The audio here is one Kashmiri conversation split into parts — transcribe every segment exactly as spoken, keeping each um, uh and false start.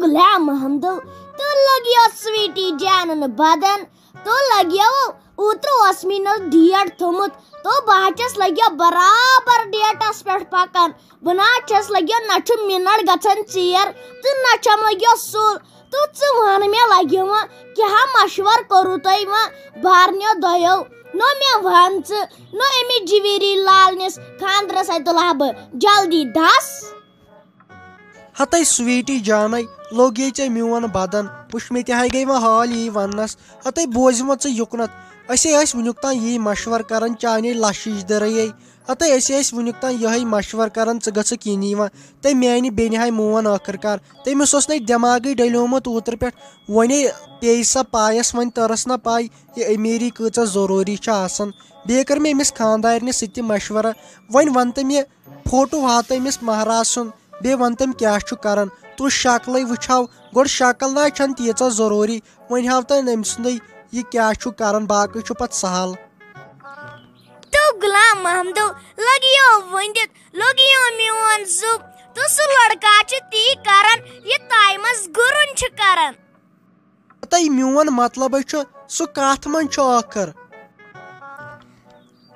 غلام محمدو، تو لگیو سویٹی جانن بدن، تو لگیو اوترٕ اوس مےٚ نہٕ ڈیٹ تھوٚمُت، تو بہٕ ہا چھَس لگیو برابر ڈیٹس پٮ۪ٹھ پکان۔ بہٕ نہ چھَس لگیو، نہ چھُ منٹ گژھان ژیر تہٕ نہ چھَم لگیو سُل۔ تو ژٕ وَن مےٚ لگیو وۄنۍ کیٛاہ مشور کوٚروٕ تۄہہِ وۄنۍ بارنیو دۄیو؟ نو مےٚ وَن ژٕ، نو أمِس جویری لالنِس خاندرس اَتہِ تُلہٕ ہا بہٕ جلدی دَس۔ ہتے سویٹی جانے، لوٚگ یے ژےٚ میون بدن؟ وٕچھ، مےٚ تہِ ہاے گٔے وۄنۍ حال یی وننس۔ ہتے بوزِ وۄنۍ ژٕ یُکنتھ، أسے ٲسۍ وٕنیُک تام یی مشور کران چانے لشِش دٕرے۔ ہتے أسے ٲسۍ وٕنیُک تام یِہے مشور کران، ژٕ گژھکھ یِنی وۄنۍ۔ تہٕ میانہِ بیٚنہِ ہاے مون ٲخٕر کار۔ تٔمِس اوس نَے دٮ۪ماغٕے ڈلیومُت اوترٕ پٮ۪ٹھ۔ وۄنۍ پیٚیہِ سا پایس، وۄنۍ تٔرٕس نہ پاے، یہِ امیٖری کۭژاہ ضروٗری چھِ آسان۔ بیٚیہِ کٔر مےٚ أمِس خاندارنہِ سۭتۍ تہِ مشورہ۔ وۄنۍ وَن تہٕ مےٚ، فوٹو ہاو تہٕ أمِس مہراز سُنٛد، بیٚیہِ وَن تہٕ أمۍ کیٛاہ چھُ کران۔ تُہۍ شکلٕے وٕچھو، گۄڈٕ شکل نہ چھَنہٕ تیٖژاہ ضروٗری، وۄنۍ ہاو تہٕ أمۍ سُنٛدٕے یہِ کیٛاہ چھُ کران، باقٕے چھُ پتہٕ سہل۔ تو غلام محمدو، لگیو ؤنِتھ، لگیو میون زُو، تو سُہ لڑکا چھُ تی کران، یہِ تایہِ منٛز گُرُن چھُ کران۔ تہٕ میون مطلب چھُ، سُہ کتھ منٛز چھُ ٲخر؟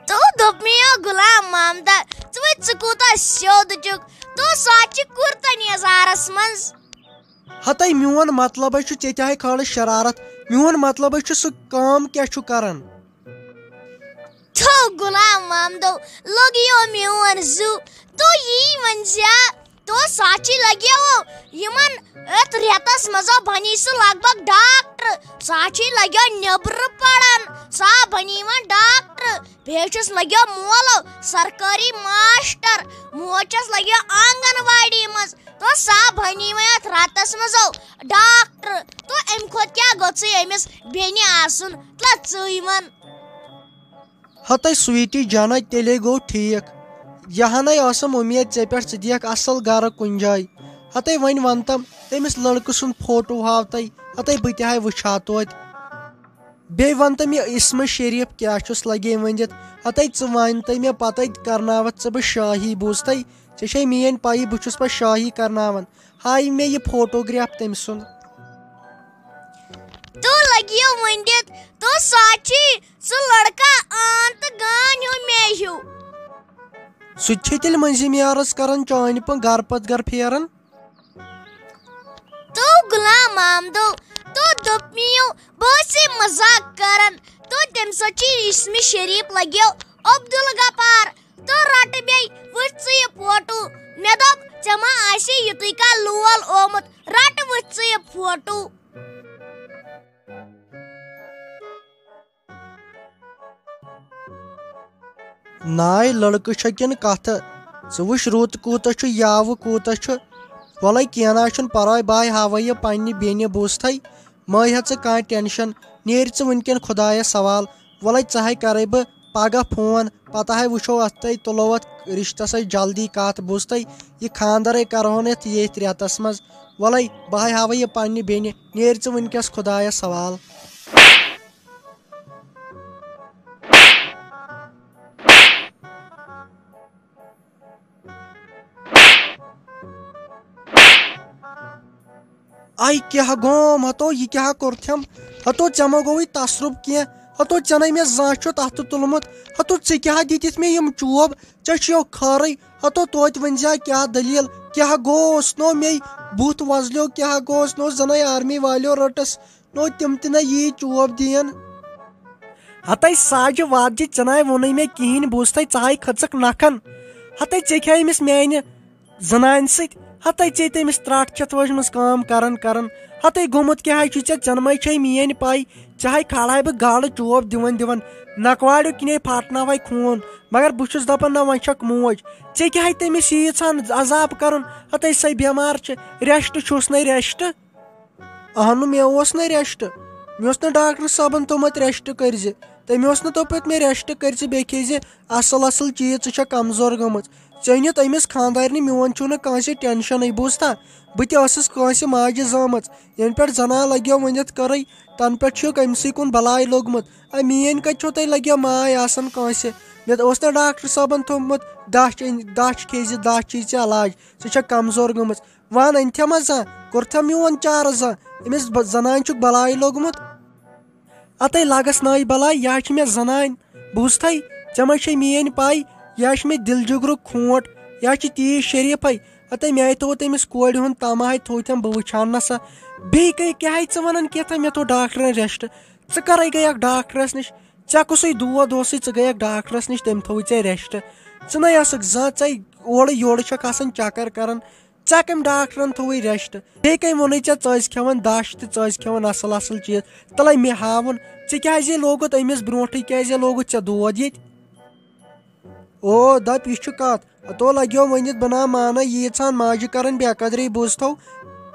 تو دوٚپ مےٚ، یو غلام محمدہ، ژٕ وٕچھ، ژٕ کوٗتاہ سیوٚد چھُکھ۔ تو سُہ حظ چھِ کُرتن یزارس منٛز۔ ہتے میون مطلب چھُ، ژےٚ تہِ ہاے کھالہٕ شرارت۔ میون مطلب چھُ، سُہ کٲم کیٛاہ چھُ کران؟ تو غلام محمدو، لوٚگ یو میون زُو۔ تو یی ؤنۍ زِ، تو ساچی لگیو یِمن اتھ رٮ۪تس منٛز بنی سُہ لگ بگ ڈاکٹر۔ ساچی لگیو نیبرٕ پران، سا بنی وۄنۍ ڈاکٹر۔ بیٚیہِ چھُس لگیو مول سرکٲری ماسٹر، موج چھَس لگیو آنگن واڑی منٛز۔ تو سا بنی وۄنۍ اتھ رٮ۪تس منٛز ڈاکٹر۔ تو امہِ کھۄتہٕ کیٛاہ گوٚژھُے أمِس بیٚنہِ آسُن؟ تہٕ ژٕے وَن۔ ہتے سویٹی جانا، تیٚلے گوٚو ٹھیٖک۔ یہِ ہَنَے ٲسٕم اُمید ژےٚ پٮ۪ٹھ، ژٕ دِیَکھ اَصٕل گَرٕ کُنہِ جایہِ۔ ہتے وۄنۍ وَن تَم، تٔمِس لٔڑکہٕ سُنٛد فوٹو ہاو تَے، ہتے بہٕ تہِ ہاے وٕچھِ ہا توتہِ۔ بیٚیہِ وَن تہٕ مےٚ، اسمہٕ شریٖف کیٛاہ چھُس لگے ؤنِتھ؟ ہتے ژٕ وَن تہٕ مےٚ، پَتَے کَرناوَتھ ژٕ بہٕ شٲہی، بوٗزتھَے؟ ژےٚ چھے میٛٲنۍ پَیی، بہٕ چھُس پَتہٕ شٲہی کَرناوان۔ ہاے مےٚ یہِ فوٹوگراف تٔمۍ سُنٛد۔ تو لگیو ؤنِتھ، تو ساچی، سُہ لڑکا آن تہٕ گان ہیوٗ مے ہیوٗ۔ سُہ تہِ چھے تیٚلہِ مٔنٛزِم یارس کران چانہِ پٲٹھۍ گرٕ پتہٕ گرٕ پھیران۔ تو غلام محمدو، تو دوٚپ مےٚ یو، بہٕ ٲسٕے مزاق کران۔ تو تٔمۍ سۭتۍ چھِ اسمِ شریٖف لگیو عبدالغفار۔ تو رٹہٕ بیٚیہِ وٕچھ ژٕ یہِ فوٹو۔ مےٚ دوٚپ، ژےٚ ما آسی یُتُے کانٛہہ لول آمُت، رٹہٕ وٕچھ ژٕ یہِ فوٹو۔ ناے لڑکہٕ چھےٚ کِنہٕ کتھٕ؟ ژٕ وٕچھ، رُت کوٗتاہ چھُ، یاوٕ کوٗتاہ چھُ۔ وَلَے کینٛہہ نہ حظ چھُنہٕ پرواے، بہٕ ہاے ہاوَے یہِ پننہِ بیٚنہِ، بوٗزتھَے؟ مہ ہےٚ ژٕ کانٛہہ ٹینشن، نیرِ ژٕ وٕنکٮ۪ن خۄدایَس حوال۔ وَلَے ژٕ ہاے کرَے بہٕ پگاہ فون، پتہٕ ہاے وٕچھو اتھ تہٕ تُلو اتھ رشتس سۭتۍ جلدی کتھ، بوٗزتھَے؟ یہِ خاندرے کرہون یتھ ییٚتھۍ رٮ۪تس منٛز۔ وَلَے بہٕ ہاے ہاوَے یہِ پننہِ بیٚنہِ، نیرِ ژٕ وٕنکٮ۪س خۄدایَس حوال۔ آے کیٛاہ گوم؟ ہتو، یہِ کیٛاہ کوٚرتھم؟ ہتو، ژےٚ ما گوٚوُے تصرُف کینٛہہ؟ ہتو، ژےٚ نے مےٚ زانٛہہ چھُتھ اَتھٕ تُلمُت۔ ہتو، ژےٚ کیٛاہ دِتِتھ مےٚ یِم چوب؟ ژےٚ چھُیو خٲرٕے۔ ہتو، توتہِ ؤنۍ زِ ہا کیٛاہ دٔلیٖل؟ کیٛاہ گوٚو؟ اوس نو مے بُتھ وۄزلیو؟ کیٛاہ گوٚو؟ اوس نو زَنَے آرمی والیو رٔٹٕس؟ نو تِم تہِ نہ یی چوب دِین۔ ہتے ساجہِ وادجہِ، ژےٚ ناے ووٚنُے مےٚ کِہیٖنۍ، بوٗزتھَے، ژٕ ہاے کھٔژٕکھ نکھن۔ ہتے ژےٚ کیٛاہ أمِس میانہِ زنانہِ سۭتۍ؟ ہتے ژےٚ تٔمِس ترٛٹھ چھَتھ وٲجمٕژ کٲم کران کران۔ ہتے گوٚمُت کیٛاہ ہاے چھُے ژےٚ؟ ژےٚ نہٕ مَے چھے میٲنۍ پَے، ژےٚ ہاے کھالہاے بہٕ گاڈٕ چوب دِوان دِوان، نکواڑیو کِنے پھاٹناوہاے خوٗن۔ مگر بہٕ چھُس دپان نہ، وۄنۍ چھکھ موج، ژےٚ کیٛاہ ہاے تٔمِس ییٖژ ہن عذاب کرُن؟ ہتے سۄے بٮ۪مار چھِ، rest چھُس نَے rest۔ اہنُو، مےٚ اوس نہٕ rest۔ مےٚ اوس نہٕ ڈاکٹر صٲبن توٚمُت rest کٔرزِ۔ تٔمۍ اوس نہٕ توٚپمُت مےٚ rest کٔرزِ، بیٚیہِ کھیٚیہِ زِ اصل اصل چیٖز، ژٕ چھکھ کمزور گٔمٕژ۔ ژےٚ أنِتھ أمِس خانٛدارنہِ، میون چھُنہٕ کٲنٛسہِ ٹینشنٕے، بوٗزتھا؟ بہٕ تہِ ٲسٕس کٲنٛسہِ ماجہِ زامٕژ، یَنہٕ پٮ۪ٹھ زنا لگیو ؤنِتھ کٔرٕے، تنہٕ پٮ۪ٹھ چھُ أمۍ سٕے کُن بلاے لوٚگمُت۔ اے، میٲنۍ کتہِ چھو تۄہہِ لگیو ماے آسان کٲنٛسہِ؟ مےٚ اوس نہ ڈاکٹر صٲبن تھوٚومُت، دَچھ أنۍ، دَچھ کھیٚیہِ زِ، دَچھ چیٚیہِ ژےٚ علاج، ژٕ چھکھ کمزور گٔمٕژ۔ وان أنۍ تھٮ۪م زانٛہہ، کوٚر تھٮ۪م میون چارٕ زانٛہہ؟ أمِس ب-، زنانہِ چھُکھ بلاے لوٚگمُت۔ اَتَے لَگَس ناے بلاے، یا چھِ مےٚ زنانہِ۔ بوٗزتھَے، ژےٚ ما چھے میٛٲنۍ پَے، یا چھِ مےٚ دِل جِگرُک کھونٛٹ، یا چھِ تیٖژ شریٖفَے۔ اَتَے مےٚ تھوٚو تٔمِس کورِ ہُنٛد تماے، تھوٚو تھٮ۪م بہٕ وٕچھان نہ سا۔ بیٚیہِ کَے کیٛاہ ہے ژٕ وَنان کینٛہہ تام؟ مےٚ تھوٚو ڈاکٹرَن rest۔ ژٕ کَرَے گٔیَکھ ڈاکٹرَس نِش؟ ژےٚ کُسُے دود اوسُے، ژٕ گٔیَکھ ڈاکٹرَس نِش، تٔمۍ تھوٚوُے ژےٚ rest۔ ژٕ نَے ٲسٕکھ زانٛہہ، ژَے اورٕ یورٕ چھَکھ آسان چَکَر کَران۔ ژےٚ کٔمۍ ڈاکٹرن تھووُے rest؟ بیٚیہِ کٔمۍ ووٚنُے ژےٚ ژٕ ٲسۍ کھٮ۪وان دَچھ تہٕ ژٕ ٲسۍ کھٮ۪وان اَصٕل اَصٕل چیٖز؟ تَلَے مےٚ ہاوُن، ژےٚ کیٛازِ لوگُتھ أمِس برونٛٹھٕے، کیٛازِ لوگُتھ ژےٚ دود ییٚتہِ؟ او دَپ، یہِ چھُ کَتھ، ہَتو لَگیو ؤنِتھ، بہٕ نا مانَے ییٖژہَن ماجہِ کَرَن بے قدری، بوٗزتھو؟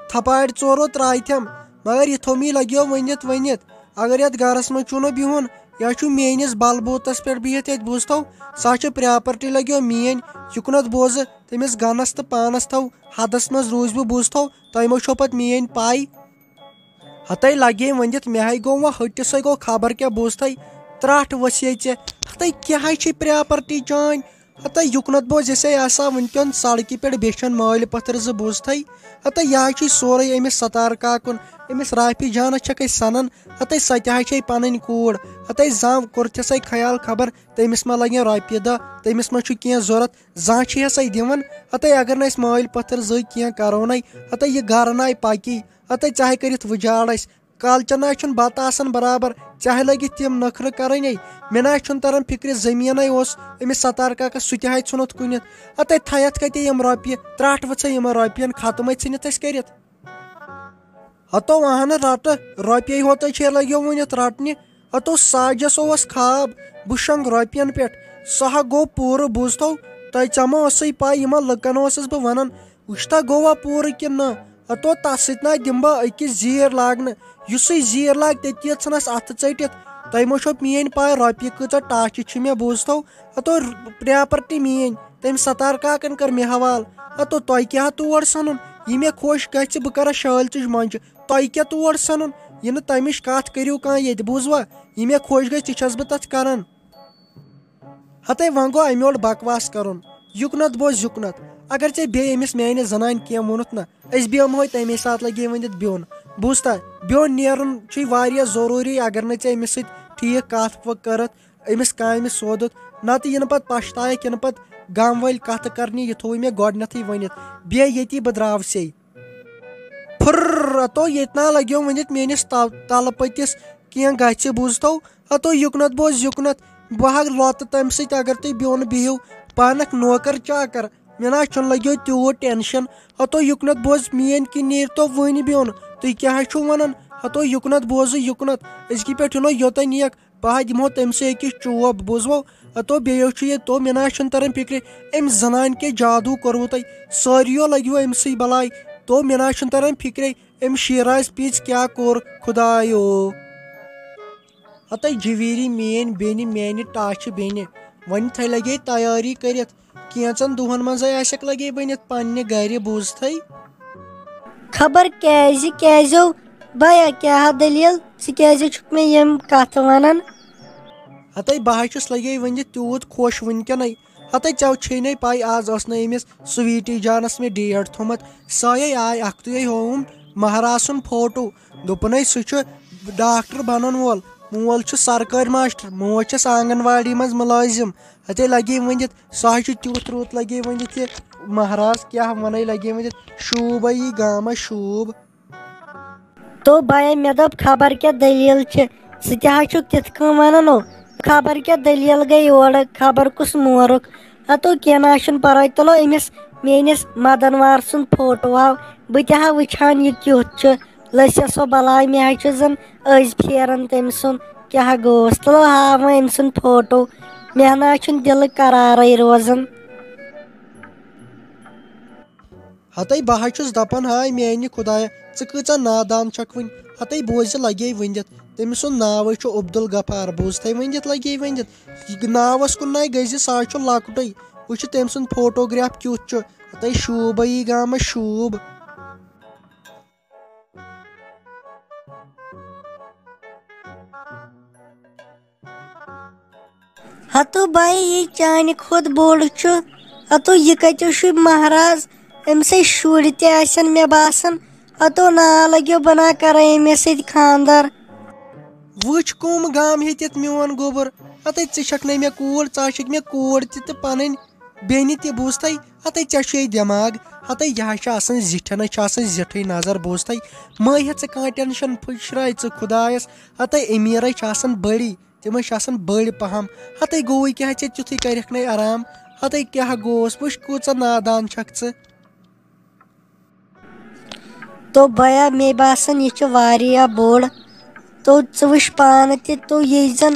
تھپاڑِ ژورو ترٛایتھٮ۪م، مگر یہِ تھوٚو مےٚ لَگیو ؤنِتھ ؤنِتھ۔ اگر یَتھ گَرَس منٛز چھُو نہٕ بِہُن، یا چھُو میٛٲنِس بَلبوٗتَس پٮ۪ٹھ بِہِتھ ییٚتہِ، بوٗزتھو؟ سۄ چھِ property لَگیو میٛٲنۍ، یُکنَتھ بوزٕ، تٔمِس گَنَس تہٕ پانَس تھاو حدس منٛز روٗزۍ بہٕ، بوٗزتھو؟ تۄہہِ ما چھو پتہٕ میٲنۍ پاے؟ ہتے لگے ؤنِتھ، مےٚ ہے گوٚو وۄنۍ ہٹِسٕے گوٚو خبر کیٛاہ، بوٗزتھے؟ ترٛٹھ ؤژھے ژےٚ۔ ہتے کیٛاہ ہے چھے property چٲنۍ؟ ہتے یُکنتھ بوز، یہِ سے آسا وٕنکیٚن سڑکہِ پٮ۪ٹھ بیچھان مٲلۍ پتھر زٕ، بوٗزتھے؟ ہتے یہِ ہے چھُے سورُے أمِس ستار کاکُن، أمِس رافی جانس چھکھ أسۍ سنان۔ ہتے سۄ تہِ ہے چھے پنٕنۍ کوٗر۔ ہتے زانٛہہ کوٚرتھسے خیال خبر تٔمِس ما لگن رۄپیہِ دہ، تٔمِس ما چھُ کینٛہہ ضوٚرتھ۔ زانٛہہ چھِ ہسا دِوان۔ ہتے اگر نہٕ أسۍ مٲلۍ پتھر زٕے کینٛہہ کرو نے، ہتے یہِ گرٕ ناے پکی۔ ہتے ژےٚ ہے کٔرِتھ وُجاڑ اَسہِ۔ کالچن ناے چھُنہٕ بتہٕ آسان برابر، ژےٚ ہے لٔگِتھ تِم نخرٕ کرٕنۍ۔ مےٚ ناے چھُنہٕ تران فکرِ، زٔمیٖنَے اوس أمِس ستار کاکس، سُہ تہِ ہے ژھُنُتھ کُنِتھ۔ ہتے تھایتھ کتے یِم رۄپیہِ؟ ترٛٹھ وٕژھے یِمن رۄپین، ختمے ژھٕنِتھ اَسہِ کٔرِتھ۔ ہتو اہن رٹہٕ، رۄپیے ہوتٕے چھے لگیو وُنِتھ رٹنہِ۔ ہتو ساجس اوس خواب، بہٕ شۄنٛگ رۄپین پٮ۪ٹھ۔ سُہ ہا گوٚو پوٗرٕ، بوٗزتو؟ تۄہہِ، ژےٚ ما ٲسٕے پاے، یِمن لُکن اوسُس بہٕ ونان، وٕچھتا گوٚوا پوٗرٕ کِنہٕ نہ؟ ہتو تس سۭتۍ نا دِمہٕ بہٕ أکِس زیٖر لاگنہٕ، یُسٕے زیٖر لاگہِ تٔتی ژھٕنس اتھٕ ژٔٹِتھ۔ تۄہہِ ما چھو میٲنۍ پاے، رۄپیہِ کۭژاہ ٹاچہِ چھِ مےٚ، بوٗزتو؟ ہتو property میٲنۍ، تٔمۍ ستار کاکن کٔر مےٚ حوال۔ ہتو تۄہہِ کیٛاہ تور سنُن؟ یہِ مےٚ خۄش گژھِ بہٕ کرا شٲلۍ ژٕج منٛجہِ۔ تۄہہِ کیٛاہ تور سنُن؟ یہِ نہٕ تمِچ کتھ کٔرِو کانٛہہ ییٚتہِ، بوٗزوا؟ یہِ مےٚ خۄش گژھِ تہِ چھس بہٕ تتھ کران۔ ہتے وۄنۍ گوٚو امہِ یورٕ بکواس کرُن۔ یُکنتھ بوز یُکنتھ، اگر ژےٚ بیٚیہِ أمِس میانہِ زنانہِ کینٛہہ ووٚنُتھ نہ، أسۍ بیٚہمہوے تمے ساتہٕ لگے ؤنِتھ بیوٚن۔ بوٗزتھا؟ بیوٚن نیرُن چھُے واریاہ ضروٗری، اگر نہٕ ژےٚ أمِس سۭتۍ ٹھیٖک کتھ وۄتھ کٔرٕتھ، أمِس کامہِ سوزُتھ، نتہٕ یِنہٕ پتہٕ پشتاوکھ، یِنہٕ پتہٕ غم وٲلۍ کتھٕ کرنہِ، یہِ تھوٚوُے مےٚ گۄڈٕنیتھٕے ؤنِتھ۔ بیٚیہِ ییٚتی بہٕ درٛاوسے۔ پھُر، رتو ییٚتہِ نا لگیو ؤنِتھ میٲنِس تل-، تلہٕ پٔتِس کینٛہہ گژھِ، بوٗزتو؟ ہتو یُکنتھ بوز یُکنتھ، بہٕ ہا لۄتہٕ تمہِ سۭتۍ اگر تُہۍ بیوٚن بِہِو، پانکھ نوکر چاکر، مےٚ نا چھُنہٕ لگیو تیوٗت tension۔ ہتو یُکنتھ بوز، میٲنۍ کِنۍ نیٖرتو وُنہِ بیوٚن، تُہۍ کیٛاہ حظ چھِو ونان؟ ہتو یُکنتھ بوزٕ یُکنتھ، أزکہِ پٮ۪ٹھ یِنو یوٚتن نیک، بہٕ ہا دِمہو تٔمۍ سٕے أکِس چوب، بوٗزوٕ؟ ہتو بیٚیہِ چھُ یہِ، تو مےٚ نا چھُنہٕ تران فِکرِ، أمۍ زنانہِ کیٛاہ جادوٗ کوٚروٕ تۄہہِ؟ سٲرِیو لگیو أمۍ سٕے بلاے، تو مےٚ نا چھُنہٕ تران فِکرے، أمۍ شیراز پِژ کیٛاہ کوٚر خدایو؟ ہتے جویری میٲنۍ بیٚنہِ، میانہِ ٹاچھِ بیٚنہِ، وۄنۍ تھے لگے تیٲری کٔرِتھ، کینٛژن دۄہن منٛزے آسٮ۪کھ لگے بٔنِتھ پننہِ گرِ، بوٗزتھے؟ خبر کیٛازِ، کیٛازیو؟ بیا، کیٛاہ دٔلیٖل؟ ژٕ کیٛازِ چھُکھ مےٚ یِم کتھٕ ونان؟ ہتے بہٕ ہا چھُس لگے ؤنِتھ تیوٗت خۄش وٕنکیٚنٕے۔ ہتے ژےٚ چھے نے پاے، آز ٲس نہٕ أمِس سویٖٹی جانس مےٚ date تھوٚمُت۔ سۄے آے اکھتُے ہووُم مہراز سُنٛد فوٹو۔ دوٚپُن ہے سُہ چھُ ڈاکٹر بنن وول، مول چھُ سرکٲرۍ ماسٹر، موج چھس آنگن واڑی منٛز مُلٲزِم۔ ہتے لگے ؤنِتھ، سُہ حظ چھُ تیُتھ رُت لگے ؤنِتھ یہِ مہراز، کیٛاہ ونے لگے ؤنِتھ، شوٗبے یی گامس شوٗب۔ تو بیا، مےٚ دوٚپ خبر کیٛاہ دٔلیٖل چھِ، ژٕ تہِ حظ چھُکھ تِتھ کٔنۍ ونان ہو۔ خبر کیٛاہ دٔلیٖل گٔے اورٕ، خبر کُس مورُکھ۔ ہتو کینٛہہ نہ حظ چھُنہٕ پرواے، تُلو أمِس میٲنِس مدن وار سُنٛد فوٹو ہاو، بہٕ تہِ ہا وٕچھان یہِ کیُتھ چھُ۔ لٔسۍ سۄ بلاے، مےٚ حظ چھُ زن أزۍ پھیران تٔمۍ سُنٛد کیٛاہ گوٚوس۔ تُلو ہاو وۄنۍ أمۍ سُنٛد فوٹو، مےٚ نہ حظ چھُنہٕ دِلہٕ قرارے روزان۔ ہتے بہٕ حظ چھُس دپان، ہاے میانہِ خدایہ، ژٕ کۭژاہ نادان چھکھ وُنہِ۔ ہتے بوزِ لگے ؤنِتھ، تٔمۍ سُنٛد ناوے چھُ عبدالغفار، بوٗزتھے ؤنِتھ لگے ؤنِتھ۔ یہِ ناوس کُن ناے گٔژھۍ زِ، سُہ حظ چھُ لۄکٹُے۔ وٕچھِ تٔمۍ سُنٛد فوٹوگراف کیُتھ چھُ۔ ہتے شوٗبے یی گامس شوٗب۔ ہتو بھائی، یہِ چانہِ کھۄتہٕ بوٚڑ چھُ۔ ہتو یہِ کتیو چھُ مہراز؟ أمۍ سٕے شُرۍ تہِ آسن مےٚ باسان۔ ہتو نا لگیو بہٕ نا کرے أمِس سۭتۍ خاندر۔ وٕچھ کُم گام ہیٚتِتھ میون گوٚبُر، ہتے ژٕ چھکھ نَے مےٚ کوٗر، ژٕ ہا چھکھ مےٚ کوٗر تہِ تہٕ پنٕنۍ بیٚنہِ تہِ، بوٗزتھے؟ ہتے ژےٚ چھُے دٮ۪ماغ، ہتے یہِ ہا چھِ آسان زِٹھٮ۪نس چھِ آسان زِٹھٕے نظر، بوٗزتھے؟ مہ ہیٚہ ژٕ کانٛہہ ٹینشن، پھٕشراے ژٕ خدایس، ہتے أمیٖرے چھِ آسان بٔڑی۔ تِم ٲسۍ آسان بٔڑۍ پہم۔ ہتے گوٚوُے کیٛاہ ژےٚ تیُتھُے کرکھ نے آرام؟ ہتے کیٛاہ گوس؟ وٕچھ کۭژاہ نادان چھکھ ژٕ۔ تو بیا، مےٚ باسان یہِ چھِ واریاہ بوٚڑ۔ تو ژٕ وٕچھ پانہٕ تہِ، تو ییٚلہِ زن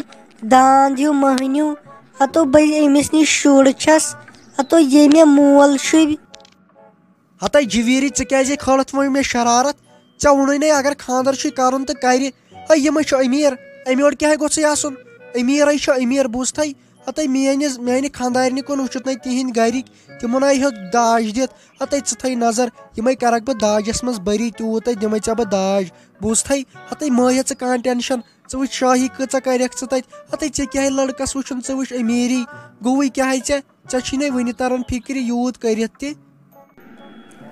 داند ہیوٗ مٔہنیوٗ، ہتو بہٕ أمِس نِش شُر چھس، ہتو ییٚمہِ مول چھُے۔ ہتے جویٖری، ژٕ کیٛازِ کھٲلتھ وۄنۍ مےٚ شرارت؟ ژےٚ ووٚنُے نے اگر خاندر چھُے کرُن تہٕ کرِ۔ ہے، یِمے چھِ أمیٖر، اَمہِ یورٕ کیٛاہ گوٚژھُے آسُن؟ أمیٖرے چھِ أمیٖر، بوٗزتھے؟ ہتے میٲنِس، میانہِ خاندارنہِ کُن وٕچھُتھ نے تِہِنٛدۍ گرِکۍ، تِمن آے ہیوٚت داج دِتھ۔ ہتے ژٕ تھٲے نظر، یِمے کرکھ بہٕ داجس منٛز بٔری تیوٗت تہٕ دِمے ژےٚ بہٕ داج، بوٗزتھے؟ ہتے مہ ہیٚہ ژٕ کانٛہہ ٹینشن، ژٕ وٕچھ شٲہی کۭژاہ کرکھ ژٕ تتہِ۔ ہتے ژےٚ کیٛاہ لڑکس وٕچھُن، ژٕ وٕچھ أمیٖری، گوٚوُے کیٛاہ ژےٚ؟ ژےٚ چھُے نے وُنہِ تران فِکرِ یوٗت کٔرِتھ تہِ۔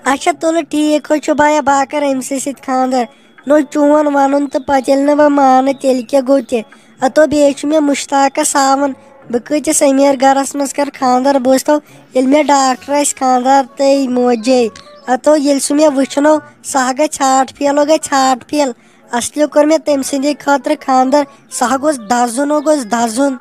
اچھا، تُلہٕ ٹھیٖک حظ چھُ، بیا بہٕ ہا کرٕ أمۍ سٕے سۭتۍ خاندر۔ نو، چون ونُن تہٕ پتہٕ ییٚلہِ نہٕ بہٕ مانہٕ، تیٚلہِ کیٛاہ گوٚو تہِ؟ ہتو بیٚیہِ چھُ مےٚ مشتاقس ہاوُن، بہٕ کۭتِس أمیٖر گرس منٛز کرٕ خاندر۔ بوٗزتو، ییٚلہِ مےٚ ڈاکٹر آسہِ خاندار تہٕ موجے، ہتو ییٚلہِ سُہ مےٚ وٕچھنو، سُہ ہا گژھِ ژھانٛٹھ فیل، ہُہ گژھِ ژھانٛٹھ فیل۔ اصلی کوٚر مےٚ تٔمۍ سٕنٛدے خٲطرٕ خاندر، سُہ ہا گوٚژھ دزُن، ہُہ گوٚژھ دزُن۔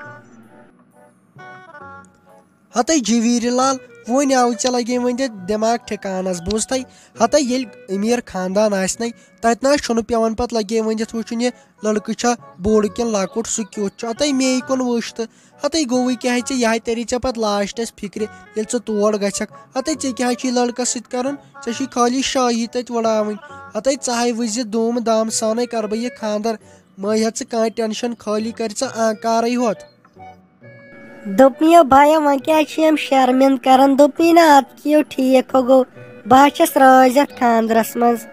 ہتے جویٖری لال، وۄنۍ آو ژےٚ لگے ؤنِتھ دٮ۪ماغ ٹھِکانس، بوٗزتھے؟ ہتے ییٚلہِ أمیٖر خاندان آسہِ نے، تتہِ نہ حظ چھُنہٕ پٮ۪وان پتہٕ لگے ؤنِتھ وٕچھُن یہِ لڑکہٕ چھا بوٚڑ کِنہٕ لۄکُٹ، سُہ کیُتھ چھُ۔ ہتے مے کُن وٕچھ تہٕ ہتے گوٚوُے کیٛاہ ژےٚ، یِہے ترِ ژےٚ پتہٕ لاسٹس فِکرِ ییٚلہِ ژٕ تور گژھکھ۔ ہتے ژےٚ کیٛاہ چھُے لڑکس سۭتۍ کرُن؟ ژےٚ چھُے خٲلی شٲہی تتہِ وٕڑاوٕنۍ۔ ہتے ژٕ ہاے وٕچھ زِ دوٗم دام سانے کرٕ بہٕ یہِ خاندر، مہ ہیٚہ ژٕ کانٛہہ ٹینشن، خٲلی کرِ ژٕ آنکارٕے ہوت۔ دوٚپمَے، بھیا، وۄنۍ کیٛازِ چھِ یِم شرمِنٛد کران؟ دوٚپمَے نہ، اَدٕ کیٛاہ ٹھیٖک ہو گوٚو، بہٕ ہا چھَس رٲزۍ یَتھ خانٛدرَس منٛز۔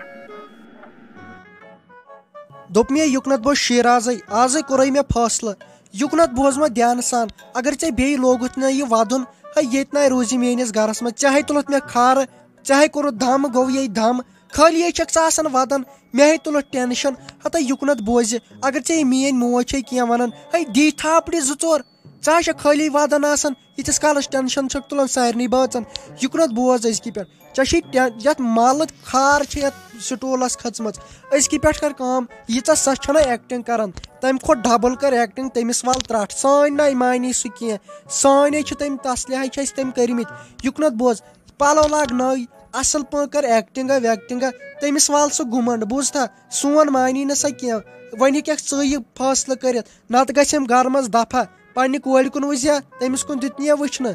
دوٚپمَے، یُکنَتھ بوز شیرازَے، آزَے کوٚرُے مےٚ فٲصلہٕ۔ یُکنَتھ بوز مےٚ دھیانہٕ سان، اگر ژےٚ بیٚیہِ لوگُتھ نہ یہِ وَدُن، ہے، ییٚتہِ نَے روزِ میٛٲنِس گَرَس منٛز، چاہے تُلُتھ مےٚ کھارٕ، چاہے کوٚرُتھ دَم، گوٚو یے دَم، خٲلی ہے چھَکھ ژٕ آسان وَدان، مےٚ ہے تُلُتھ ٹینشن۔ ہتا یُکنَتھ بوزِ، اگر ژےٚ یہِ میٛٲنۍ موج چھے کینٛہہ وَنان، ہے، دی تھاپڑِ زٕ ژور۔ ژٕ ہا چھَکھ خٲلی وَدان آسان، ییٖتِس کالَس ٹینشن چھَکھ تُلان سارنٕے بٲژَن۔ یُکنَتھ بوز أزکہِ پٮ۪ٹھ، ژےٚ چھُے ٹین-، یَتھ مَلہٕ خار چھِ یَتھ سٹوٗلَس کھٔژمٕژ۔ أزکہِ پٮ۪ٹھ کَر کٲم، ییٖژاہ سۄ چھَنہ ایکٹِنٛگ کَران، تَمہِ کھۄتہٕ ڈبل کَر ایکٹِنٛگ، تٔمِس وَل ترٛٹھ۔ سٲنۍ نَے مانی سُہ کینٛہہ، سٲنۍ ہے چھِ تٔمۍ تَسلہِ ہَے چھِ اَسہِ تٔمۍ کٔرمٕتۍ۔ یُکنَتھ بوز، پَلو لاگ نٔوۍ، اَصٕل پٲٹھۍ کَر ایکٹِنٛگا ویکٹِنٛگا، تٔمِس وال سُہ گُمنٛڈ، بوٗزتھا؟ سون مانی نہٕ سۄ کینٛہہ۔ وۄنۍ ہیٚکَکھ ژٕ یہِ فٲصلہٕ کٔرِتھ، نَتہٕ گژھِ أمۍ گَرٕ منٛز دَفعہ۔ پنٛنہِ کورِ کُن وٕچھزِ، تٔمِس کُن دیُت نہٕ یہِ وٕچھنہٕ۔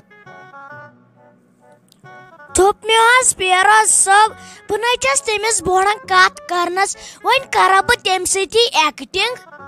دوٚپ مےٚ حظ، پیروز صٲب، بہٕ نَے چھَس تٔمِس بوڑَن کَتھ کَرنَس، وۄنۍ کَرا بہٕ تٔمۍ سۭتی ایکٹِنٛگ؟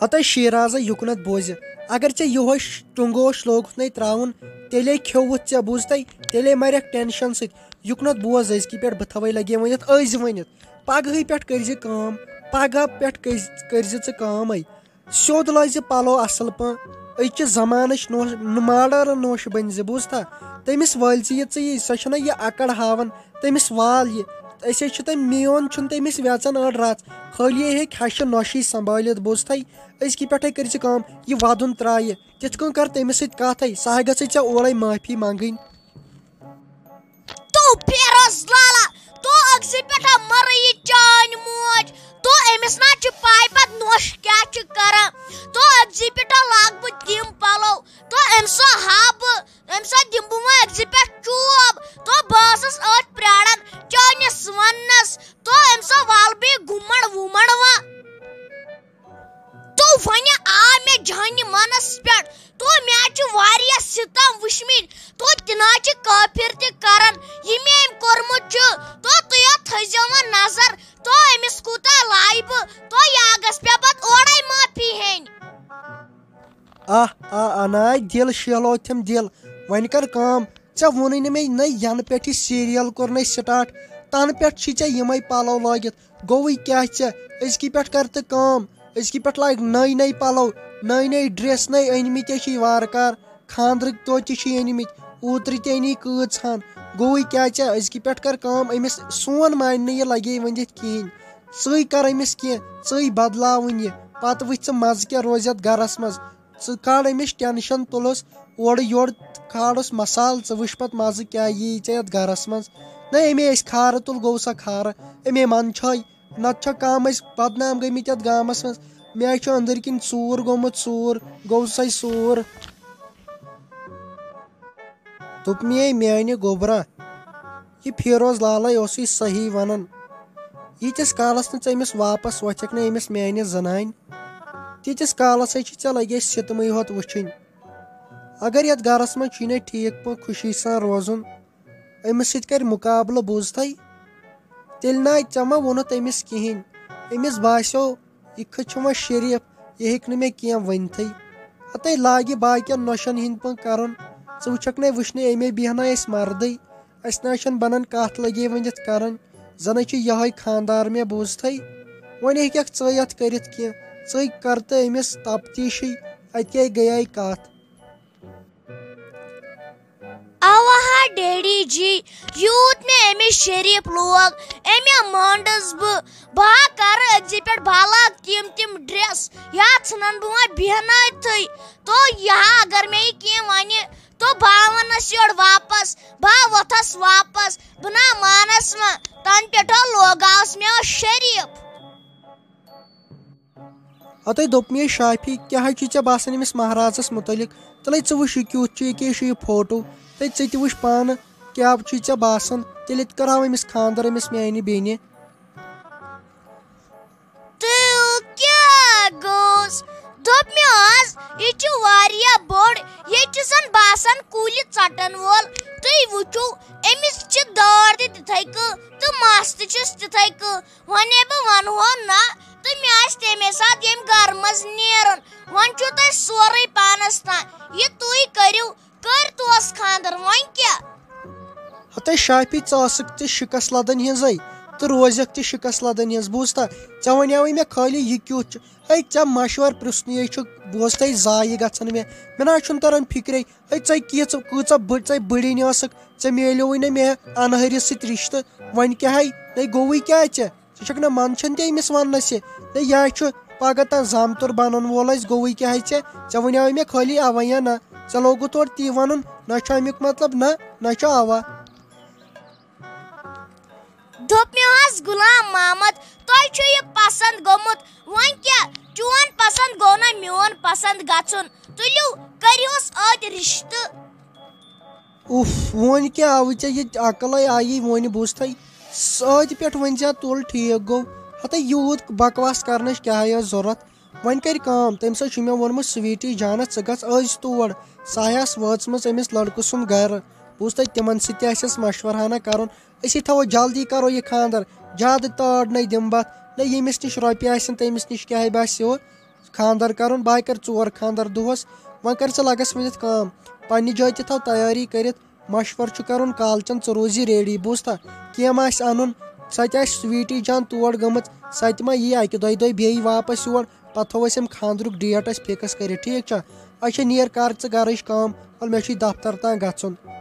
ہتے شیرازا، یُکنتھ بوزِ، اگر ژےٚ یِہوے ش-، ٹُنٛگوش لوگُتھ نے ترٛاوُن، تیٚلے کھیوٚوُتھ ژےٚ، بوٗزتھے؟ تیٚلے مرکھ ٹینشن سۭتۍ۔ یُکنتھ بوز أزکہِ پٮ۪ٹھ، بہٕ تھاوے لگے ؤنِتھ، أزۍ ؤنِتھ۔ پگہٕے پٮ۪ٹھ کٔرزِ کٲم، پگہہ پٮ۪ٹھ کٔرزِ، کٔرزِ ژٕ کٲمے۔ سیوٚد لٲگزِ پلو اصل پٲٹھۍ۔ أزچہِ زمانٕچ نوش-، ماڈٲرٕن نوشہِ بٔنزِ، بوٗزتھا؟ تٔمِس وٲلزِ یہِ ژٕ یہِ، سۄ چھنہ یہِ اکڑ ہاوان۔ تٔمِس وال یہِ۔ أسۍ ہے چھِ تٔمۍ، میون چھُنہٕ تٔمِس ویژان أڑ رژھ۔ خٲلی ہیٚکہِ ہشہِ نۄشہِ سنبھٲلِتھ، بوٗزتھے؟ أزکہِ پٮ۪ٹھے کٔرۍ زِ کٲم، یہِ ودُن ترٛایہِ۔ تِتھ کٔنۍ کر تٔمِس سۭتۍ کتھے، سۄ ہا گٔژھٕے ژےٚ اورے معٲفی منٛگٕنۍ۔ تو فیروز لالا، تو أکسٕے پٮ۪ٹھ ہا مَرٕ یہِ چٲنۍ موج۔ تو أمِس نا چھِ پاے پتہٕ نۄش کیٛاہ چھِ کران۔ تو أکسٕے پٮ۪ٹھ ہا لاگہٕ بہٕ تِم پلو۔ تو أمۍ سا ہا بہٕ أمۍ سا دِمہٕ بہٕ وۄنۍ أکسٕے پٮ۪ٹھ چوب۔ تو بہٕ ٲسٕس أتھۍ پرٛاران چٲنِس وَننَس۔ تو أمۍ سا والہٕ بیٚیہِ گُمَڑ وُمَڑ وۄنۍ۔ تو وۄنۍ آ مےٚ جہنہِ منَس پٮ۪ٹھ۔ تو مےٚ چھِ واریاہ سِتَم وٕچھمٕتۍ۔ تو تہِ نا چھِ کٲفِر تہِ کران۔ یہِ مےٚ أمۍ کوٚرمُت چھُ۔ تو تُہۍ اَتھ تھٲیزیو وۄنۍ نظر۔ تو أمِس کوٗتاہ لایہِ بہٕ۔ تو یہِ اَگَس پٮ۪ٹھ پَتہٕ اورَے معٲفی ہیٚنۍ۔ آہ، آ، اناے دِل شیہلوتھم دِل۔ وۄنۍ کر کٲم، ژےٚ ووٚنُے نہٕ مےٚ نہ ینہٕ پٮ۪ٹھ یہِ سیریل کوٚر نَے سٹارٹ، تنہٕ پٮ۪ٹھ چھی ژےٚ یِمے پلو لٲگِتھ۔ گوٚوُے کیٛاہ ژےٚ؟ أزکہِ پٮ۪ٹھ کر تہٕ کٲم، أزکہِ پٮ۪ٹھ لاگ نٔے نٔے پلو، نٔے نٔے ڈریس نٔے أنمٕتۍ ژےٚ چھی وارٕ کار۔ خاندرٕکۍ توتہِ چھی أنمٕتۍ، اوترٕ تہِ أنی کۭژ ہن۔ گوٚوٕے کیٛاہ ژےٚ؟ أزکہِ پٮ۪ٹھ کر کٲم، أمِس سون مانہِ نہٕ یہِ لگے ؤنِتھ کِہیٖنۍ۔ ژٕے کر أمِس کینٛہہ، ژٕے بدلاوُن یہِ۔ پتہٕ وٕچھ ژٕ مزٕ کیٛاہ روزِ یتھ گرس منٛز۔ ژٕ کڑ أمِس ٹینشن، تُلُس اورٕ یورٕ، کھالُس مسالہٕ، ژٕ وٕچھ پتہٕ مزٕ کیٛاہ یی ژےٚ یتھ گرس منٛز۔ نہ، أمے أسۍ کھارٕ تُل، گوٚو سا کھارٕ، أمے منٛدچھے۔ نتہٕ چھا کم أسۍ بدنام گٔمٕتۍ یتھ گامس منٛز؟ مےٚ چھُ أنٛدٕرۍ کِنۍ ژوٗر گوٚمُت، ژوٗر گوٚو سَے ژوٗر۔ دوٚپمے میانہِ گوٚبرا، یہِ فیروز لالے اوسُے صحیح ونان۔ ییٖتِس کالس نہٕ ژٕ أمِس واپس وۄتھکھ نہٕ أمِس میانہِ زنانہِ، تیٖتِس کالس ہے چھِ ژےٚ لگے ستمٕے ہوت وٕچھِنۍ۔ اگر یتھ گرس منٛز چھُے نہٕ ٹھیٖک پٲٹھۍ خوشی سان روزُن، أمِس سۭتۍ کرِ مُقابلہٕ، بوٗزتھے؟ تیٚلہِ ناے ژےٚ ما ووٚنُتھ أمِس کِہیٖنۍ؟ أمِس باسیو، یہِ کھٔژ چھِ وۄنۍ شریٖف، یہِ ہیٚکہِ نہٕ مےٚ کینٛہہ ؤنتھٕے۔ ہتے لاگہِ باقین نۄشن ہِنٛدۍ پٲٹھۍ کرُن۔ ژٕ وٕچھکھ نے، وٕچھنہِ أمے بیٚہناے أسۍ مردٕے۔ اَسہِ نہ چھَنہٕ بنان کتھ لگے ؤنِتھ کرٕنۍ۔ زنہٕ چھِ یہے خاندار مےٚ، بوٗزتھٕے؟ وۄنۍ ہیٚککھ ژٕے یتھ کٔرِتھ کینٛہہ۔ ژٕے کر تہٕ أمِس تفتیٖشٕے، اَتہِ کیٛاہ گٔیے کتھ۔ اوا ہا ڈیڈی جی، یوٗت مےٚ أمِس شریٖف لوگ، أمۍ مانٛڈس بہٕ۔ بہٕ ہا کرٕ أزی پٮ۪ٹھ بالاغ تِم تِم ڈریس، یا ژھٕنن بہٕ وۄنۍ بیہنٲوتھٕے۔ تو یہِ ہا اگر مےٚ یہِ کینٛہہ ونہِ، تو بہٕ ہا ونس یورٕ واپس، بہٕ ہا وۄتھس واپس، بہٕ نہ مانس وۄنۍ۔ تنہٕ پٮ۪ٹھ ہا لوگاوس مےٚ شریٖف۔ ہتے دوٚپ مےٚ، شافی، کیٛاہ حظ چھُے ژےٚ باسان أمِس مہرازس مُتعلق؟ تلے ژٕ وٕچھ، یہِ کیُتھ چھُ، یہِ کیٛاہ چھُ یہِ فوٹو؟ تہٕ ژٕ تہِ وٕچھ پانہٕ، کیٛاہ چھُے ژےٚ باسان؟ تیٚلہِ تہِ کرہاو أمِس خانٛدر، أمِس میانہِ بیٚنہِ۔ تہٕ کیٛاہ گوٚوس؟ دوٚپ مےٚ حظ، یہِ چھُ واریاہ بوٚڑ، یہِ چھُ زن باسان کُلۍ ژٹن وول۔ تُہۍ وٕچھِو، أمِس چھِ دٲر تہِ تِتھے کٔنۍ تہٕ مس تہِ چھِس تِتھے کٔنۍ۔ وۄنۍ بہٕ ونہو نہ، تہٕ مےٚ آسہِ تَمے ساتہٕ ییٚمہِ گرٕ منٛز نیرُن۔ وۄنۍ چھُو تۄہہِ سورُے پانس تام۔ یہِ تُہۍ کٔرِو، کٔرۍ توس خانٛدر، وۄنۍ کیٛاہ؟ ہتے شافی، ژٕ ٲسٕکھ تہِ شِکس لدن ہٕنٛزے تہٕ روزکھ تہِ شِکس لدن ہٕنٛز، بوٗزتھا؟ ژےٚ ونیاوٕے مےٚ خٲلی یہِ کیُتھ چھُ۔ ہے، ژےٚ مشور پرژھنُے چھُ، بوزتھے ضایہِ گژھان مےٚ۔ مےٚ نہ حظ چھُنہٕ تران فکرے۔ ہے، ژےٚ کیژھ، کۭژاہ بٔڑ، ژےٚ بٔڑِنۍ ٲسٕکھ، ژےٚ میلیوٕے نہٕ مےٚ انہرِس سۭتۍ رشتہٕ۔ وۄنۍ کیٛاہ ہے، ہے گوٚوٕے کیٛاہ ژےٚ؟ ژٕ چھکھ نہ منٛدچھان تہِ أمِس وننس یہِ۔ ہے، یہِ ہا چھُ پگاہ تام زامتُر بنن وولے، گوٚوٕے کیٛاہ ہے ژےٚ؟ ژےٚ ونیاوٕے مےٚ خٲلی اوا یا نہ۔ ژےٚ لوگُتھ اورٕ تی ونُن، نہ چھُ امیُک مطلب نہ، نہ چھُ اوا۔ دوٚپ مےٚ حظ، غلام محمد، تۄہہِ چھُ یہِ پسند گوٚمُت۔ وۄنۍ کیٛاہ، چون پسند گوٚو نہ میون پسند گژھُن؟ تُلِو، کٔرِہوس أتۍ رشتہٕ۔ اُف، وۄنۍ کیٛاہ آوٕے ژےٚ یہِ عقلے آیی وۄنۍ بوٗزتھے؟ سۭتۍ پٮ۪ٹھ ؤنۍ زِ تُل ٹھیٖک گوٚو۔ ہتے یوٗت بکواس کرنٕچ کیٛاہ ٲس ضروٗرت؟ وۄنۍ کَرِ کٲم، تٔمۍ سا چھُ مےٚ ووٚنمُت، سویٖٹی جانہ، ژٕ گژھ أزۍ تور۔ سۄ آسہِ وٲژمٕژ أمِس لڑکہٕ سُنٛد گرٕ۔ بوٗزتھے، تِمن سۭتۍ تہِ آسٮ۪س مشورٕ ہنا کرُن۔ أسی تھاوو جلدی کرو یہِ خانٛدر، زیادٕ تٲڑ نَے دِمہٕ بہٕ اَتھ۔ نہ ییٚمِس نِش رۄپیہِ آسن، تٔمِس نِش کیٛاہ باسہِ یہِ خانٛدر کرُن؟ بہٕ ہا کرٕ ژور خانٛدر دۄہس۔ وۄنۍ کر ژٕ لگس ؤنِتھ کٲم، پننہِ جایہِ تہِ تھاو تیٲری کٔرِتھ۔ مشورٕ چھُ کرُن کالچن، ژٕ روزِ ریڈی، بوٗزتھا؟ کینٛہہ ما آسہِ انُن، سۄ تہِ آسہِ سویٖٹی جان تور گٔمٕژ، سۄ تہِ ما یی اکہِ دۄیہِ دۄہہِ بیٚیہِ واپس یور۔ پتہٕ تھاوو أسۍ یِم خانٛدرُک ڈیٹ أسۍ فِکٕس کٔرِتھ، ٹھیٖک چھا؟ اچھا، نیر کر ژٕ گرٕچ کٲم، ول مےٚ چھُے دفتر تام گژھُن۔